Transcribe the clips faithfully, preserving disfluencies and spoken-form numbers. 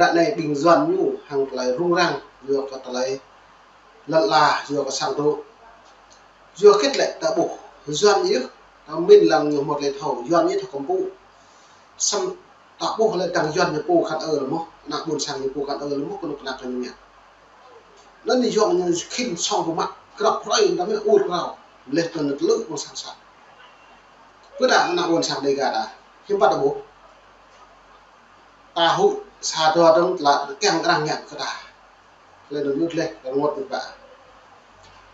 Ră anai ƀing Yuan ñu hăng tơlơi rŭng răng, yua kơ tơlơi lŏn ala, yua kơ sang dŏ. Yua hơget lĕ ta ƀuh Yuan yơh, ta mĭn lăng ñu hmâo tơlơi thâo, Yuan yơh thâo kơmpŭ. Samơ̆ ta ƀuh lĕ dăng Yuan ñu pô khăn ơ lơmoh, ană ƀôn sang ñu pô khăn ơ lơmoh, kơnuk kơna kơ ñu ngă. Anŭn yơh Yuan ñu khĭn song pơmă, krăp hrơi, ta mĭn ur krao, leh tơnŭn tơlơi ƀôn sang sat. Pơ đa ană ƀôn sang Dega ta, hiư̆m pă ta ƀuh. Ta huĭ sa dua dơ̆ng tơlơi kiăng arăng ngă kơ ta. Tơlơi anŭn yơh leh, tơlơi rơngot yơh ƀă.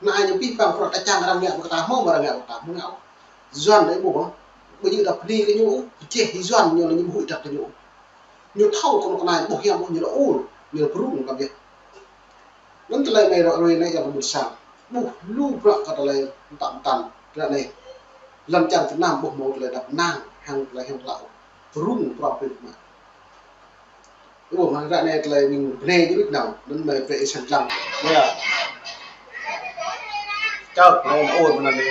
Anai ñu pih pang pơrơ̆t ta kiăng arăng ngă kơ ta, hmâo mơ̆ arăng ngă kơ ta, hmâo ngă. Yuan đơi ƀuh, ƀu djơ̆ ta bơni kơ ñu, pơjeh Yuan ñu lĕ ñu huĭ dăk kơ ñu. Ñu thâo kơnuk kơna ƀuh hiam ƀuh ñu lĕ ur, ñu lĕ pơrŭng kơ biă. Anŭn tơlơi anai ră ruai anai yua kơ ƀôn sang. Ƀuh lu bruă kơ tơlơi mơtam mơtam, ră anai. Lŏn čar Việt Nam ƀuh hmâo tơlơi đăp nang, hăng tơlơi hăng klă. Pơrŭng prong prin mă. Ơ, mơ̆ng ră anai tơlơi ƀing bơnai jơwĭt nao, anŭn mơ̆ brơi ih săn lăng. Yơh. Čơk, anai ôr mơ̆n anai.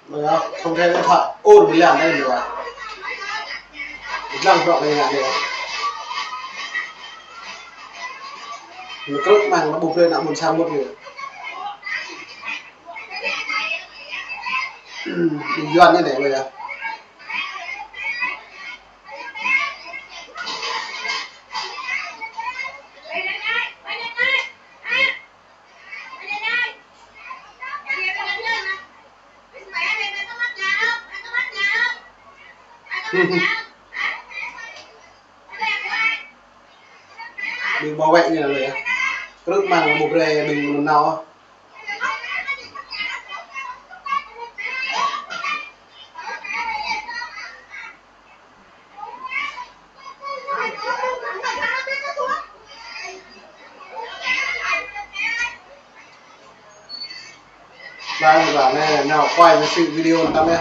Mơ̆ yơh, không thấy điện thoại. Ôr mơ̆ lăng anai mơ̆ yơh. Lăng bruă anai ngă anai. Mơ̆ krư̆ mơ̆ng mơ̆ ƀu brơi ană ƀôn sang mŭt yơh. Yuan ñu anai mơ̆ yơh. Ƀing bảo vệ ñu anai yơh. Krư̆ mơ̆ng ƀu brơi ƀing anŭn nao. Đang là nè, nào quay với sự video tăm nhé.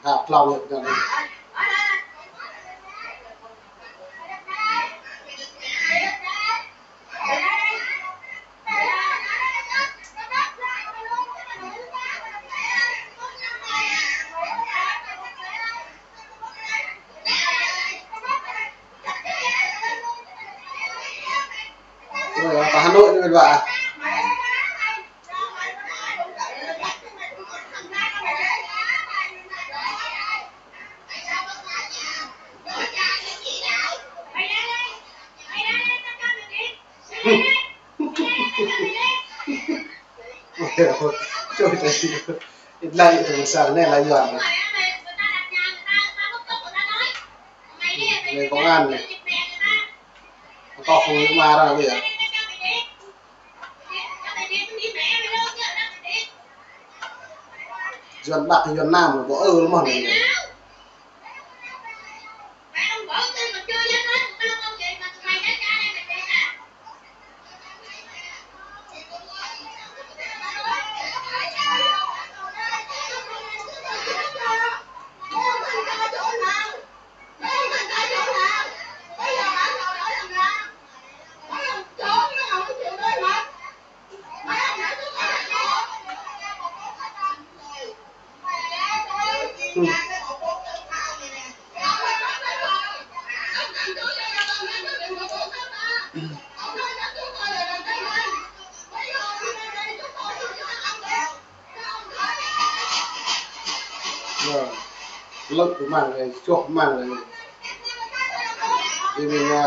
Hạp lòng được cho nên. Ơ, pơ Hà Nội ñu mĕt wa. Ôi, trời ơi. Ih lăi tơ ƀôn sang anai lăi Yuan. Anai công an anai. Tŏ phung ñu mă arăng ƀiă. Yuan Bắc, Yuan Nam, ƀu ơ lơmơ̆ anai. Lơ̆ pơmang anai, čoh pơmang anai. Ih mĭn, a,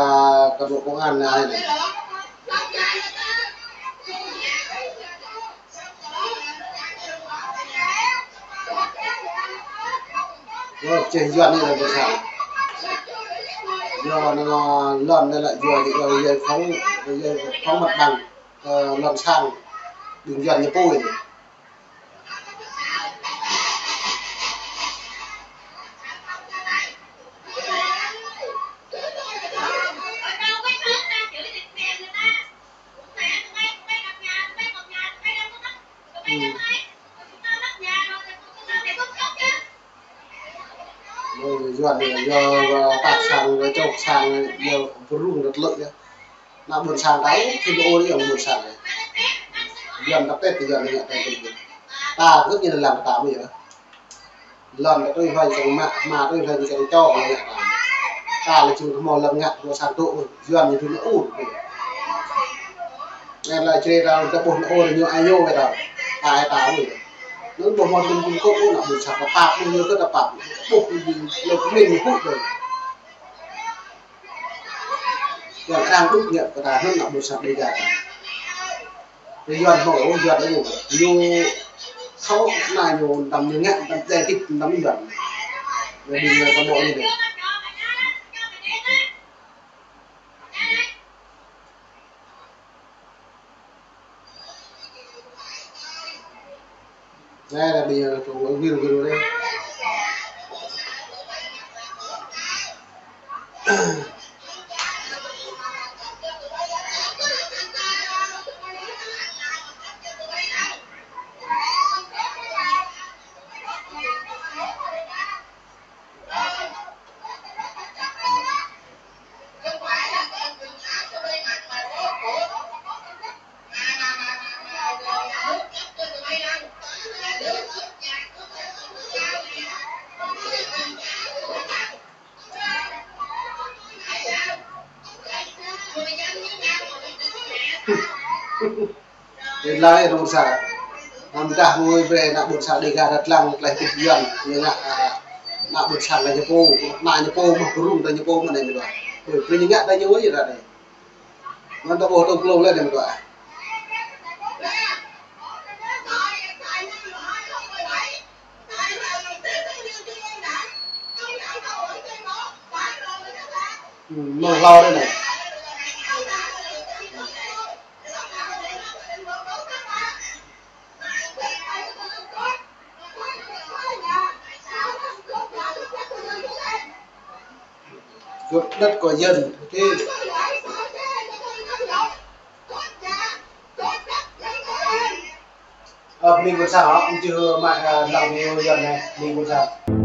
cán bộ công an anai. Ơ, pơjeh Yuan anai lĕ ƀu thâo. Yua anŭn lŏn anai lĕ yua, yua, yua giải phóng, yua giải phóng mặt bằng. Ơ, lŏn sang, ƀing Yuan ñu pui anai. Ơ, Yuan anai, yua, yua păt sang, yua čŏk sang, yua pơrŭng đăt lĕ yơh. Ană ƀôn sang ta, thim ôr yơh ƀôn sang. Yuan ta tĕt, Yuan anai ngă ta tĕt. Ta kơ̆t ñu lăng ta mơ̆ yơh. Lŏn ta tui hloi sang mă, mă tui hloi sang čô anai ngă ta. Ta lĕ čung kơ hmâo lŏn ngă, ƀôn sang tŭ, Yuan ñu tui ană ur. Anai lĕ črê ta, ta ƀuh ană ur ñu ai ñu wai ta. Ta ai ta mơ̆ yơh. Anŭn ƀuh hmâo tŭm tŭm kôk, ană ƀôn sang ta pap, ñu kơ ta pap. Ƀuh ñu lŏn kơ mĭn ñu hŭt đơi. Yang arăng đŭk ngă kơ ta hnŭn ană ƀôn sang Dega. Tơ Yuan hmâo, Yuan ôh. Ñu thâo ană ñu tăm ñu ngă, tăm tơlơi tĭp, tăm Yuan. Ñu ƀing ñu tăm ƀô̆ ñu đơi. Anai, anai ƀing ñu tŭ wir wir anai. Ih laĭ ană ƀôn sang. Anăm dah ngui brơi ană ƀôn sang Dega rơ̆t lăng tơlơi tĭp Yuan. Ñu ngă, a, ană ƀôn sang lĕ ñu pô, ană ñu pô mơ̆, pơrŭng ta ñu pô mơ̆ anai mơ̆ đuaĭ. Brơi, brơi ñu ngă ta ñu wai yơh ră anai. Anŭn ta ƀuh tơ̆ng klông lĕ anai mơ̆ đuaĭ. Ơ, mơ̆ng hlâo đơi anai. Cướp đất của dân. Thế. Ơ, ƀing ƀôn sang hă, ƀing ƀôn sang, ơ, lăng ƀing Yuan anai, ƀing ƀôn sang.